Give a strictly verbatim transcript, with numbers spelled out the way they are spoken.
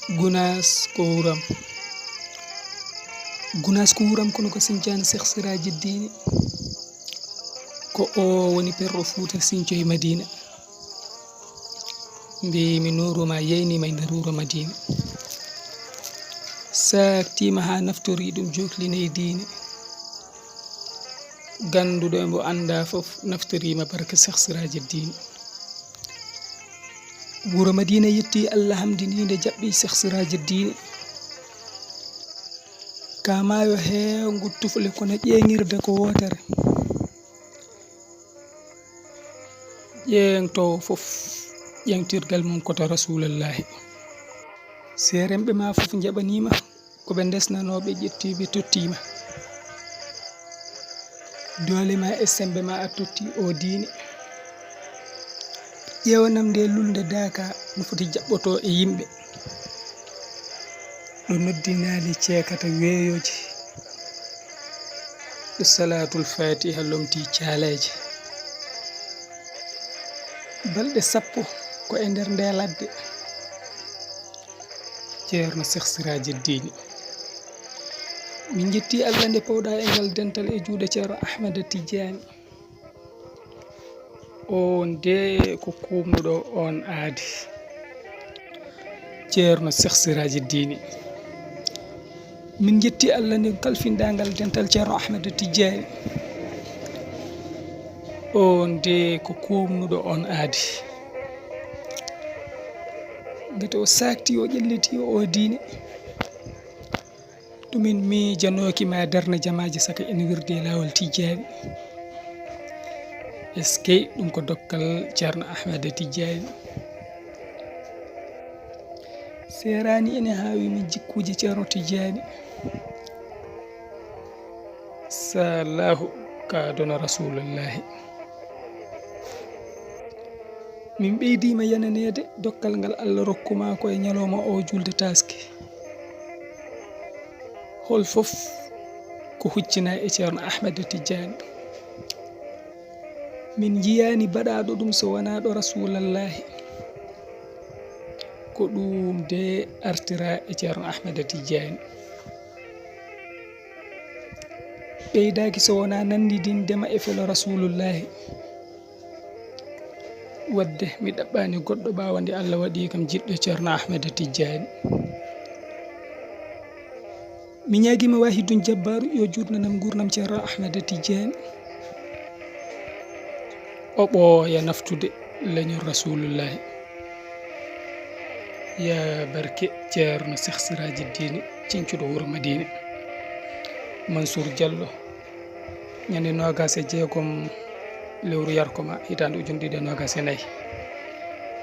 Gunaas ko wuram. Gunaas ko wuram, kono ko siñcaani Seex Siraaji Diini. Ko o woni perɗo Fuuta Siñco e Madiina. Mbiimi nuuru ma yeyniima e nder wuro Madiina. Saaktiima haa naftori ɗum joklinay diine. Gannduɗo e mbo anndaa fof naftoriima barke Seex Siraaji Diini. Wuro Madiina yetti Allah, hamdini nde jaɓɓi Seex Siraaji Diini. Ka maayo heewngu tufle kono ƴeeŋirde ko wootere. Ƴeeŋtoowo fof, ƴeeŋtirgal mum ko to Rasuulullaahi. Seeremɓe ma fof njaɓaniima, ko ɓe ndesnanoo ɓe ƴetti ɓe tottiima. Doole ma e semmbe ma a totti o diine. Ƴeewanam nde lulnde daaka no foti jaɓɓotoo e yimɓe. Ɗo noddinaali ceekata weeyooji. Ɗo Salaatul Faatiha lomti caaleeje. Balɗe sappo ko e nder nde ladde. Ceerno Seex Siraaji Diini. Min njetti Allah nde pawɗa e ngal dental e juuɗe Ceerno Ahmada Tijjaani. On de ko kuumnuɗo on aadi. Ceerno Seex Siraaji Diini. Min njetti Allah nde kalfinɗa ngal dental Ceerno Ahmada Tijjaani. On de ko kuumnuɗo on aadi. Ngati o saakti, o ƴelliti o diine. Ɗumin miijanooki ma darna jamaaji saka ene wirde laawol Tijjaani. Eskey, ɗum ko dokkal Ceerno Ahmada Tijjaani. Seeraani ene haawi min jikkuuji Ceerno Tijjaani. Sallahu ka dono Rasuulullaahi. Min ɓeydiima yananeede dokkal ngal Allah rokkuma ko e ñalawma o juulde taaske. Hol fof ko huccina e Ceerno Ahmada Tijjaani. Min njiyaani baɗaaɗo ɗum so wonaa ɗo Rasuulullaahi. Ko ɗum de artira e Ceerno Ahmada Tijjaani. Ɓeydaaki so wonaa nanndidinde ma e felo Rasuulullaahi. Wadde mi ɗaɓɓaani goɗɗo ɓaawo nde Allah waɗi kam jiɗɗo Ceerno Ahmada Tijjaani. Mi ñaagiima Waahidun Jabbaaru yo juutnanam nguurndam Ceerno Ahmada Tijjaani. O ɓooya naftude leñol Rasuulullaahi. Yaa barke Ceerno Seex Siraaji Diini, ciñcuɗo wuro Madiina. Mansuur Jallo, ñande noogaas e jeegom lewru yarkoma, hitaande ujunere ɗiɗi e noogaas e nayi.